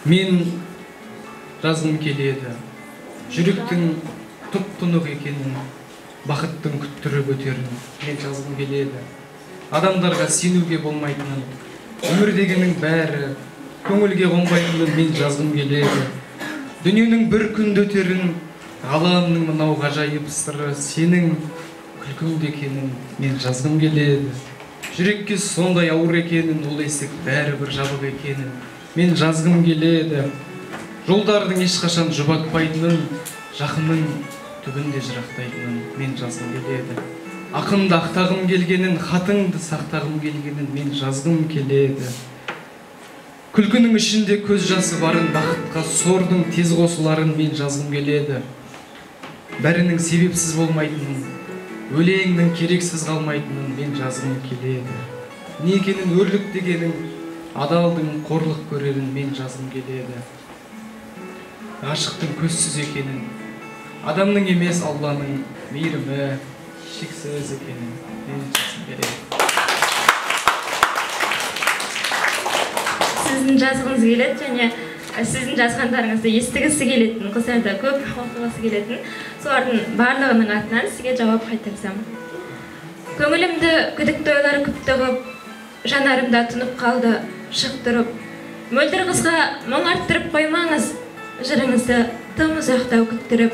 Мен жазғым келеді. Жүректің тұп-тұнық екенін, бақыттың күттіріп өтерін мен жазғым келеді. Адамдарға сенуге болмайтынын, өмір дегеннің бәрі көңілге қонбайтынын мен жазғым келеді. Дүниенің бір күнде өтерін, ғаламның мынау ғажайып сыры сенің күлкіңде екенін мен жазғым келеді. Жүрекке сондай ауыр екенін, ол есік бәрібір жабық екенін мен жазғым келеді. Жолдардың ешқашан жұбатпайтынын, жақынның түбінде жырақтайтынын мен жазғым келеді. Ақынды ақтағым келгенін, хатыңды сақтағым келгенін мен жазғым келеді. Күлкінің ішінде көз жасы барын, бақытқа сордың тез қосыларын мен жазғым келеді. Бәрінің себепсіз болмайтынын, өлеңнің керексіз қалмайтынын мен жазғым келеді. Не екенін өрлік дегенің, адалдың қорлық көрерін мен жазғым келеді. Ғашықтың көзсіз екенін, адамның емес Алланың мейірімі шексіз екенін мен жазғым келеді. Сіздің жазғыңыз келеді және сіздің жазғандарыңызды естігісі келетін қыздар да көп, оқығысы келетін. Солардың барлығының атынан сізге жауап қайтарсам. Көңілімді күдікті ойлар күпті ғып, жанарымда тұнып қалды, шық тұрып. Мөлдір қызға мұң арттырып қоймаңыз, жырыңызды тым ұзақтау күттіріп.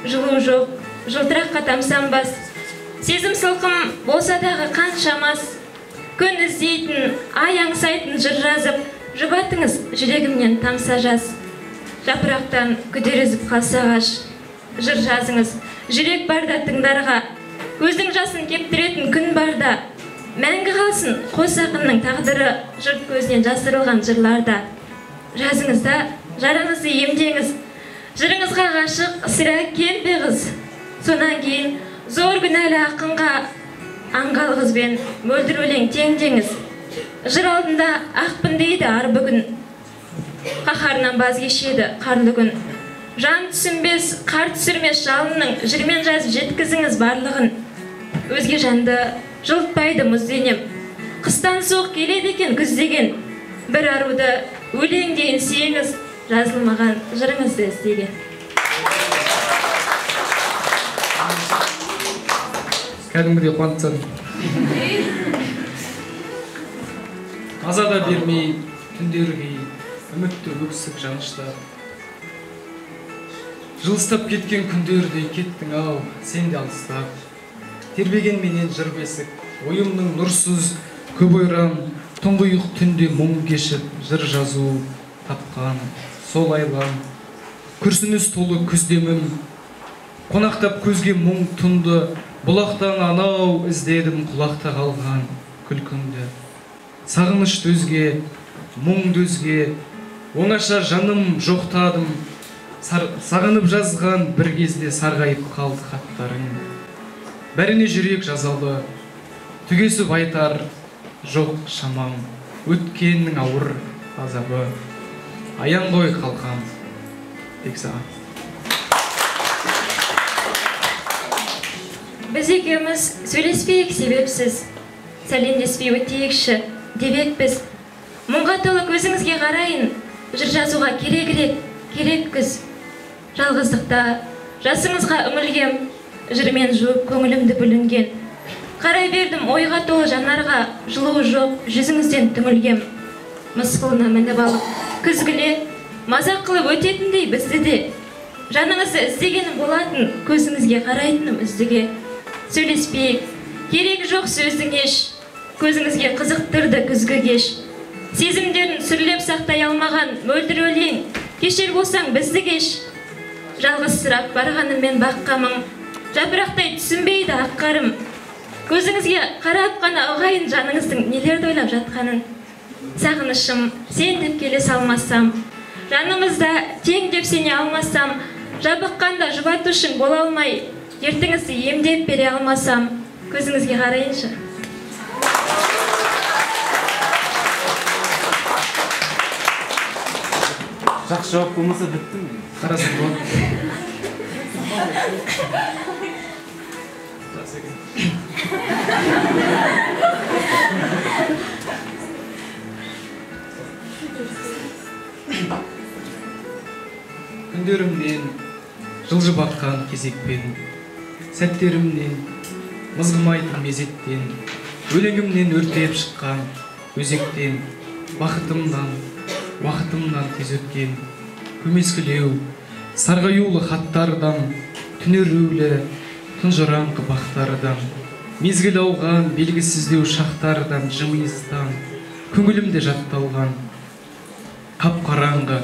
Жылу жоқ, жылтыраққа тамсанбас, сезім сылқым болса дағы қаншамас. Күн іздейтін, ай аңсайтын жыр жазып, жұбатыңыз жүрегімнен тамса жас. Жапырақтан күдер үзіп қалса ағаш, жыр жазыңыз, жүрек барда тыңдарға, көздің жасын кептіретін күн барда. Мәңгі қалсын қос ақынның тағдыры жұрт көзінен жасырылған жырларда. Жазыңыз да, жараңызды емдеңіз, жырыңызға ғашық сірә кем бе қыз. Сонан кейін зор күнәлі ақынға аңғал қызбен мөлдір өлең теңдеңіз. Жыр алдында ақпын дейді ар бүгін, қаһарынан баз кешеді қарлы күн. Жан түсінбес, қар түсірмес жалынның, жырмен жазып жеткізіңіз барлығын. Өзге жанды жылытпайды мұз денем, қыстан суық келеді екен күз деген. Бір аруды өлең дейін сүйіңіз, жазылмаған жырыңызды іздеген. Кәдімгідей қуанып тастадым. Аза да бермей, түндер кей, үмітті өксік жаныштап. Жылыстап кеткен күндердей кеттің ау, сен де алыстап. Тербеген менен жыр бесік, ойымның нұрсыз көп ойран, тұңғиық түнде мұң кешіп, жыр жазу тапқан сол айлам. Күрсініс толы күздемім, қонақтап көзге мұң тұнды, бұлақтан анау іздедім құлақта қалған күлкіңді. Сағыныш өзге, мұң өзге, оңаша жаным жоқтадым. Сағынып жазған бір кезде сарғайып қалды хаттарың. Бәріне жүрек жазалы, түгесіп айтар жоқ шамам, өткеннің ауыр азабы. Аян ғой қалқам, тек саған. Біз екеуміз сөйлеспейік себепсіз, сәлемдеспей өтейікші деп біз. Мұңға толы көзіңізге қарайын, жыр жазуға керегірек, керек күз. Жалғыздықта жасыңызға үңілгем, жырмен жуып көңілімді бүлінген. Қарай бердім ойға толы жанарға, жылуы жоқ жүзіңізден түңілгем. Мысқылына мініп алып күзгіле, мазақ қылып өтетіндей бізді де. Жаныңызды іздегенім болатын, көзіңізге қарайтыным үздіге. Сөйлеспейік, керек жоқ сөздің еш, көзіңізге қызықтырды күзгі кеш. Сезімдерін сүрлеп сақтай алмаған мөлдір өлең, кешер болсаң бізді кеш. Жалғыз сұрап барғаныммен баққамың, жапырақтай түсінбейді аққарым. Көзіңізге қарап қана ұғайын жаныңыздың нелерді ойлап жатқанын. Сағынышым, сен деп келе салмасам, жанымызда тең деп сене алмасам, жабыққанда жұбатушың бола алмай, ертеңізді емдеп бере алмасам, көзіңізге қарайыншы. Жақсы жауап болмаса біттім. Қарасам болады. Жақсы екен. Күндерімнен жылжып атқан кезекпен, сәттерімнен мызғымайтын мезеттен, өлеңімнен өртеп шыққан өзектен, бақытымнан, уақытымнан тез өткен, көмескілеу, сарғаюлы хаттардан, түнерулі, тұнжыраңқы бақтардан, мезгіл ауған белгісіздеу шақтардан, жымиыстан, көңілімде жатталған, қап-қараңғы,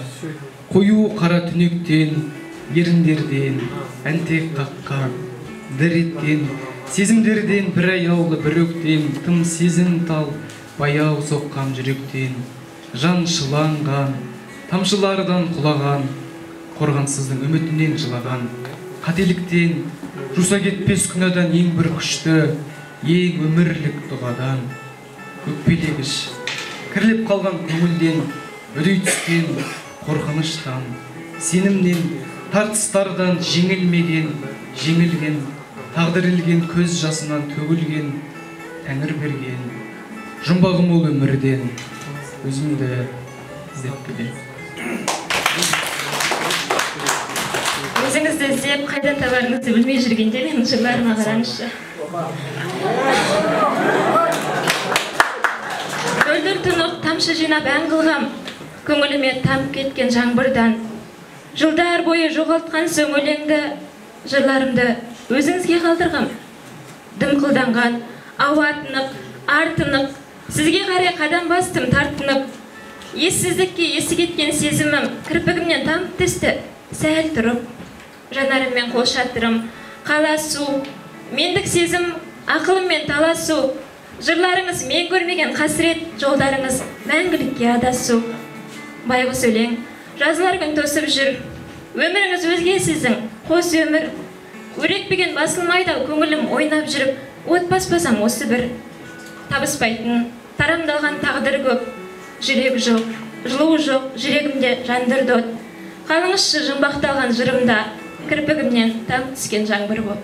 қою қара түнектен, еріндерден, әнтек қаққан, дір еткен, сезімдерден бір аяулы бір өктем, тым сезімтал, баяу соққан жүректен, жан шыланған, тамшылардан құлаған, қорғансыздың үмітінен жылаған, қателіктен, жуса кетпес күнәдан ең бір күшті, ең өмірлік дұғадан, өкпелегіш, кірлеп қалған көңілден, үдей түскен қорқыныштан, сенімнен, тартыстардан жеңілмеген, жеңілген, тағдыр ілген көз жасынан төгілген, тәңір берген, жұмбағы мол өмірден өзімді іздеп келемін. Өзіңізді іздеп, қайдан табарыңызды білмей жүргенде менің жырларыма қараңызшы. Мөлдір тұнық тамшы жинап ән қылғам, көңіліме тамып кеткен жаңбырдан. Жылдар бойы жоғалтқан соң өлеңді, жырларымды өзіңізге қалдырғам. Дымқылданған, ауа тынық, ар тынық, сізге қарай қадам бастым тартынып. Ессіздікке есі кеткен сезімім кірпігімнен тамып түсті, сәл тұрып. Жанарыммен қол шатырым, қаласу, мендік сезім, ақылыммен таласу. Жырларыңыз мен көрмеген қасірет, жолдарыңыз мәңгілікке адасу. Байғұс өлең, жазылар күн тосып жүр. Өміріңіз өзге сіздің, қос өмір. Өрекпіген басылмайды ау көңілім ойнап жүріп, от баспасам осы бір. Табыспайтын, тарамдалған тағдыр көп. Жүрек жоқ, жылуы жоқ, жүрегімде жандырды от. Қалыңызшы жұмбақталған жырымда, кірпігімнен тамып түскен жаңбыр боп.